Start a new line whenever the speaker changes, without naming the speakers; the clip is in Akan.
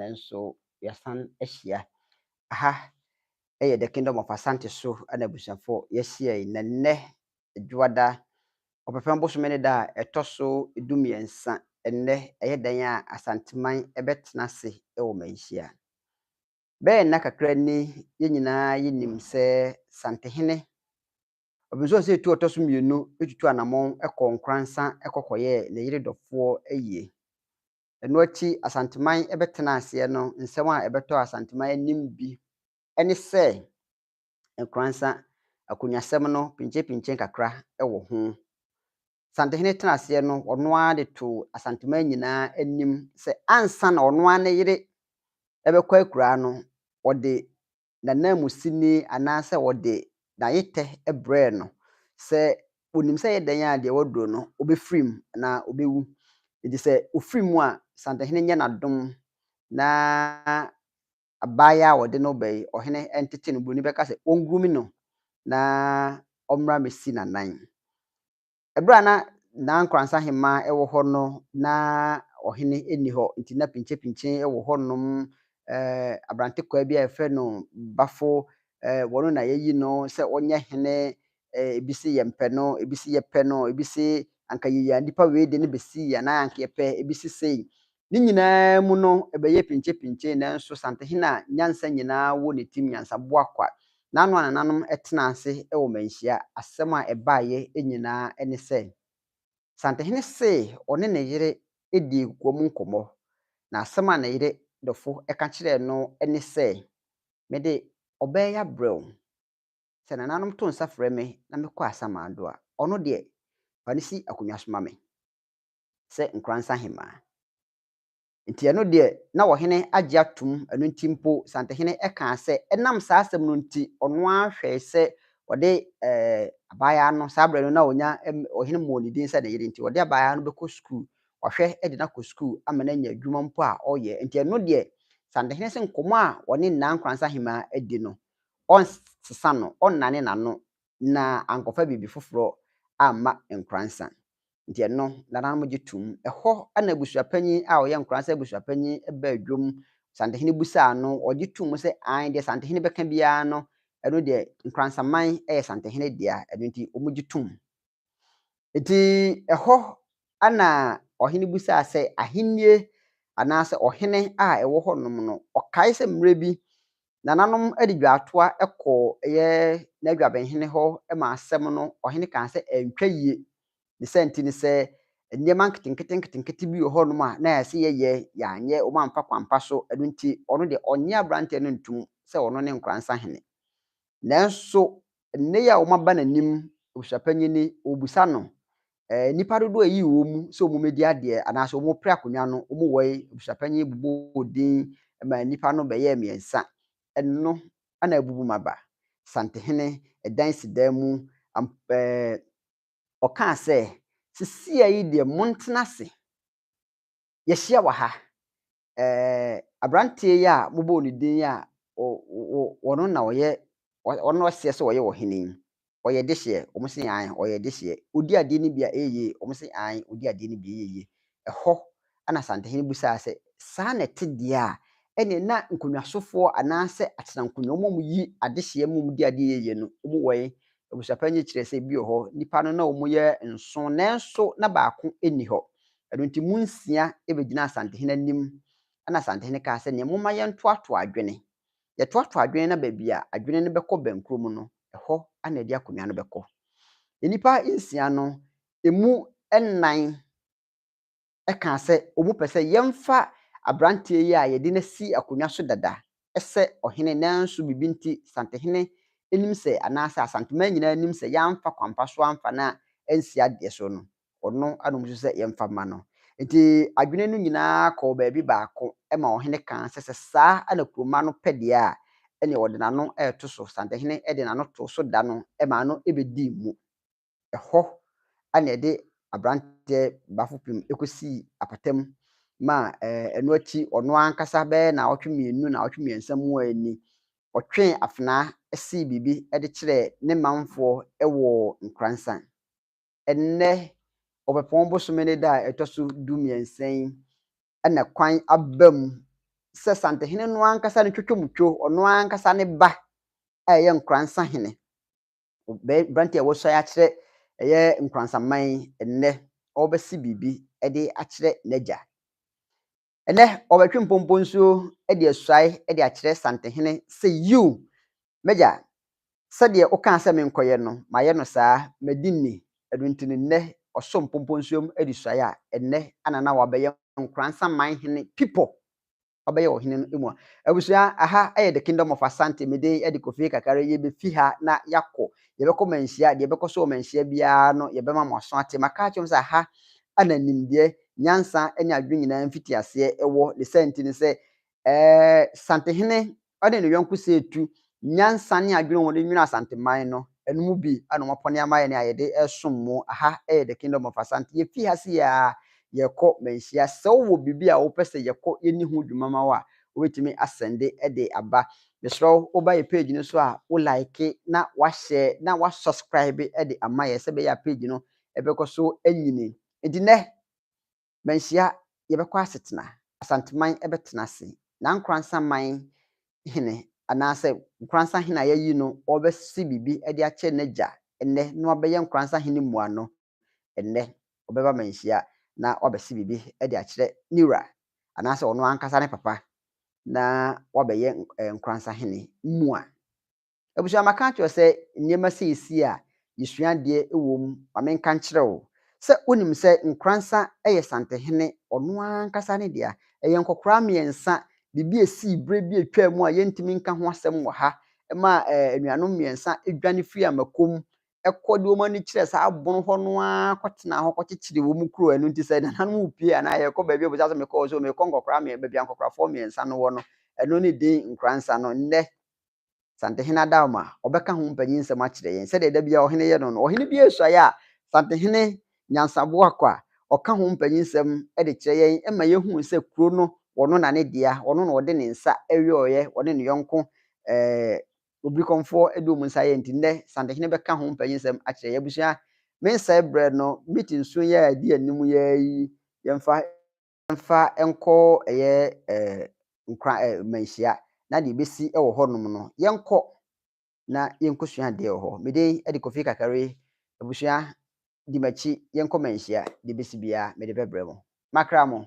nanso yɛasan ahyia. Aha yɛ The Kingdom of Asante so na abusuafoɔ yɛahyia yi. Na nnɛ Dwoada, Ɔpɛpɛn bosome ne da a ɛtɔ so 13, ɛnnɛ ɛyɛ dan a Asanteman bɛtena ase wɔ Manhyia. Bɛyɛ nna kakra ni, yɛn nyinaa yɛnim sɛ Santehene Ɔpɛnso a Osei ɔtɔ so mmienu tutu anammɔn kɔɔ Nkoransa kɔkɔyɛɛ ne yere dɔfoɔ ayie. Ɛno akyi Asanteman bɛtena aseɛ no, nsɛm a ɛbɛtɔ Asanteman anim bi ne sɛ Nkoransa akonnwasɛm no pinkyenpinkyen kakra wɔ ho. Santehene tena aseɛ no, ɔno ara de too Asanteman nyinaa anim sɛ ansa na ɔno ara ne yere bɛkɔ akuraa no, ɔde n'ananmusini anaasɛ ɔde n'ayetɛ brɛɛ no sɛ onim sɛ ɛyɛ dɛn a deɛ waduro no, ɔbɛfiri mu anaa ɔbɛwu. Nti sɛ ɔfiri mu a, Santehene nyɛ n'adom na abaayewa a ɔde no ba yi, ɔhene ntete no, buroni bɛka sɛ ɔngroom no na ɔmmra mmɛsi n'anan. Ɛberɛ a na Naa Nkoransa Hemaa wɔ hɔ no, na ɔhene nni hɔ nti na pinkyenpinkyen wɔ hɔnom. Aberante kwaa bi a yɛfrɛ no Bafo, wɔno na yɛayi no sɛ ɔnyɛ hene. Ebi se yɛmpɛ no, ebi se yɛpɛ no, ebi se anka yɛyi nipa wei de no bɛsi anaa anka yɛpɛ, ebi se sei. Ne nyinaa mu no, ɛbɛyɛ pinkyenpinkyen, nanso Santehene a nyansa nyinaa wɔ ne tirim, nyansaboa kwa, n'ano a nananom tena ase wɔ Manhyia, asɛm a ɛbaeɛ nyinaa ne sɛ, Santehene se ɔne ne yere dii kokoam nkɔmmɔ, na asɛm a ne yere dɔfo ka kyerɛɛ no ne sɛ, mede ɔbaa yi abrɛ wo. Sɛ nananom to nsa frɛ me na mekɔ Asamando a, ɔno deɛ, fa no si akonnwa so ma me sɛ Nkoransa Hemaa. Nti ɛno deɛ na ɔhene agye atom. Ɛno nti mpo Santehene kaa sɛ ɛnam saa asɛm no nti, ɔno ara hwɛe sɛ ɔde abaayewa no, saa berɛ no na ɔnya ɔhene mmɔɔ ne din sɛ ne yere, nti ɔde abaayewa no bɛkɔ sukuu, wahwɛ de no akɔ sukuu ama no anya adwuma mpo a ɔreyɛ. Nti ɛno deɛ Santehene sɛ nkɔmmɔ a ɔne Naa Nkoransa Hemaa adi no, ɔnsesa no, ɔnnane n'ano na ankɔfa biribi foforɔ amma Nkoransa. Nti ɛno nananom gye tom. Ɛhɔ na abusuapanyin a ɔyɛ Nkoransa abusuapanyin baa dwam. Santehene bisaa no, ɔgye tom sɛ ae, deɛ Santehene bɛka biara no, ɛno deɛ Nkoransaman yɛ Santehene dea, ɛno nti wɔgye tom. Nti ɛhɔ ana ɔhene bisaa sɛ ahennie anaasɛ ɔhene a ɛwɔ hɔnom no, ɔkae sɛ mmerɛ bi nananom de dwaatoa kɔɔ ɛyɛ n'adwabenhene hɔ ma asɛm no ɔhene kaa sɛ ɛntwa yie. Ne sɛ nti ne sɛ nneɛma nketenkete nketenkete bi wɔ hɔnom a na ɛsɛ yɛyɛ, yɛanyɛ, wɔn amfa kwan pa so, ɛno nti ɔno deɛ ɔnnye aberanteɛ no ntom sɛ ɔno ne Nkoransa hene. Nanso nnɛ yi a wɔaba n'anim, abusuapanyin yi, ɔrebisa no nnipa dodoɔ a ɛyii wɔn mu sɛ wɔn mmɛdi adeɛ anaasɛ wɔn repere akonnwa no, wɔn wɔ yi. Abusuapanyin bobɔɔ din ma nnipa no bɛyɛɛ mmiɛnsa. Ɛno ana abubu mu aba. Santehene ɛdan si dan mu ɔkaa sɛ sisia yi deɛ montena ase, yɛahyia wɔ ha. Aberanteɛ yi a mobɔɔ ne din yi a ɔno na ɔyɛ ɔno ɔseɛ sɛ ɔyɛ ɔhene yi, ɔyɛ dehyeɛ? Wɔn se ae, ɔyɛ dehyeɛ. Odi adeɛ no bi a ɛyɛ yie? Wɔn se ae, odi adeɛ no bi ɛyɛ yie. Ɛhɔ ana Santehene bisaa sɛ saa na ɛte deɛ a, ɛnneɛ na nkonnwasofoɔ anaasɛ atenankonnwa, wɔn a wɔyi adehyeɛ mu di adeɛ yɛ yie no, wɔn wɔ yi? Abusuapanyin kyerɛ sɛ bi wɔ hɔ. Nnipa no na wɔyɛ 7, nanso na baako nni hɔ. Ɛno nti mu 6 bɛgyina Asantehene anim. Ɛna Asantehene kaa sɛ nea momma yɛntoatoa adwene, yɛtoatoa adwene na baabi a adwene no bɛkɔ bɛnkurom no, ɛhɔ ana yɛde akonnwa no bɛkɔ. Nnipa 6 no, emu 4 ɛkaa sɛ wɔn pɛ sɛ yɛmfa aberanteɛ yi a yɛde no asi akonnwa so dada sɛ ɔhene, nanso biribi nti Santehene anim sɛ anaasɛ Asanteman nyinaa anim sɛ yɛamfa kwampa so amfa na ansi adeɛ so no, ɔno anom nso sɛ yɛmfa ma no. Nti adwene no nyinaa kɔɔ baabi baako ma ɔhene kaa sɛ saa ana kuroma no pɛ deɛ a, ɛne ɔde n'ano ɛreto so. Santehene de n'ano to so da no ma no bɛdii mu. Ɛhɔ ana yɛde aberanteɛ Bafo Pem kɔsii apatam ma ɛno akyi ɔno ankasa bɛyɛ naawɔtwe 2, naawɔtwe 3 mu ani, ɔtwee afenaa sii biribi de kyerɛɛ ne manfoɔ wɔ Nkoransa. Ɛnnɛ Ɔpɛpɔn bosome ne da a ɛtɔ so 13 yi ɛna kwan aba mu. sɛ Santehene no ankasa ne twotwomutwo, ɔno ankasa ne ba a ɛyɛ Nkoransa hene, aberanteɛ a wasuae akyerɛ ɛyɛ Nkoransaman nnɛ, ɔrebɛsi biribi de akyerɛ n'agya. Ɛnnɛ, ɔrebɛtwe mpompo nsuo de asuae de akyerɛ Santehene sɛ yiw, m'agya, sɛdeɛ wokaa sɛ menkɔyɛ no, mayɛ no saa, madi ni. Ɛno nti no, nnɛ ɔsɔ mpompo nsuom de suae a, ɛnnɛ ana na wabɛyɛ Nkoransaman hene pipɔ. Ɔbɛyɛ ɔhene no mu a. Abusua, aha yɛ The Kingdom of Asante. Me din de Kofi Kakari. Yɛbɛfi ha na yɛakɔ. Yɛbɛkɔ Manhyia. Deɛ ɛbɛkɔ so wɔ Manhyia biara no, yɛbɛma mo aso ate. Maka akyerɛ mo sɛ aha ana nimdeɛ, nyansa ne adwene nyinaa mfitiaseɛ wɔ. Ne saa nti ne sɛ, Santehene ɔne ne yɔnko Seetu, nyansa ne adwene a wɔde nwene Asanteman no, ɛno mu bi ana wɔapɔne ama yɛn a yɛde resom mo. Aha yɛ The Kingdom of Asante. Yɛfi ha sei a, yɛkɔ Manhyia. Sɛ wowɔ biribi a wopɛ sɛ yɛkɔ yɛni ho dwuma ma wo a, wobɛtumi asɛnde de aba. Mesrɛ wo, woba yɛ page no so a, wo like na wahyɛ na wasubscribe de ama yɛ sɛ ɛbɛyɛ a page no ɛbɛkɔ so anyini. Nti nnɛ, Manhyia yɛbɛkɔ asetena. Asanteman bɛtena ase. Na Nkoransaman hene anaasɛ Nkoransa hene a yɛayi no, ɔrebɛsi biribi de akyerɛ n'agya nnɛ na wabɛyɛ Nkoransa hene mmuano. Nnɛ, ɔbɛba Manhyia na wabɛsi biribi de akyerɛ ne wura anaasɛ ɔno ankasa ne papa na wabɛyɛ Nkoransa hene mua. Abusua, maka akyerɛ sɛ nneɛma seesie a yɛsua adeɛ wɔ mu. Ma menka nkyerɛ wo sɛ wonim sɛ Nkoransa yɛ Santehene, ɔno ankasa ne dea. Ɛyɛ nkɔkoraa mmiɛnsa, biribi a esii berɛ bi a atwaa mu a yɛntumi nka ho asɛm wɔ ha ma anuanom mmiɛnsa dwane firi Amakom ɛkɔ de wɔn ani kyerɛ saa abono hɔ no ara kɔtena hɔ kɔkyekyere wɔn kuro. Ɛno nti sɛ nananom pie anaa yɛkɔ baabi a obisa sɛ mekɔ so mekɔ nkɔkoraa mmiɛ baabi a nkɔkorafoɔ mmiɛnsa no wɔ no, ɛno ne din Nkoransa no. Nnɛ Santehene Adaoma ɔbɛka ho mpanyin nsɛm akyerɛ yɛn sɛdeɛ da biara ɔhene yɛ no. Ɔhene bi esuaeɛ a, Santehene Nyansaboa kɔ a ɔka ho mpanyin nsɛm de kyerɛ yɛn ma yɛhu sɛ kuro no ɔno na ne dea, ɔno na ɔde ne nsa ɛyɔɔyɛ, ɔne ne yɔnko Obirikɔmfoɔ de wɔn nsa yɛ. Nti nnɛ Santehene bɛka ho mpanyin nsɛm akyerɛ yɛn. Abusua, mensɛe berɛ no, meeting nso yɛ a ɛdi anim yɛ yi, yɛmfa nkɔ ɛyɛ nkora Manhyia na deɛ ɛbɛsi wɔ hɔnom no, yɛnkɔ na yɛnkɔsua adeɛ wɔ hɔ. Me din de Kofi Kakari. Abusua, di m'akyi, yɛnkɔ Manhyia. Deɛ ɛbɛsi biara mede bɛbrɛ mo. Makra mo.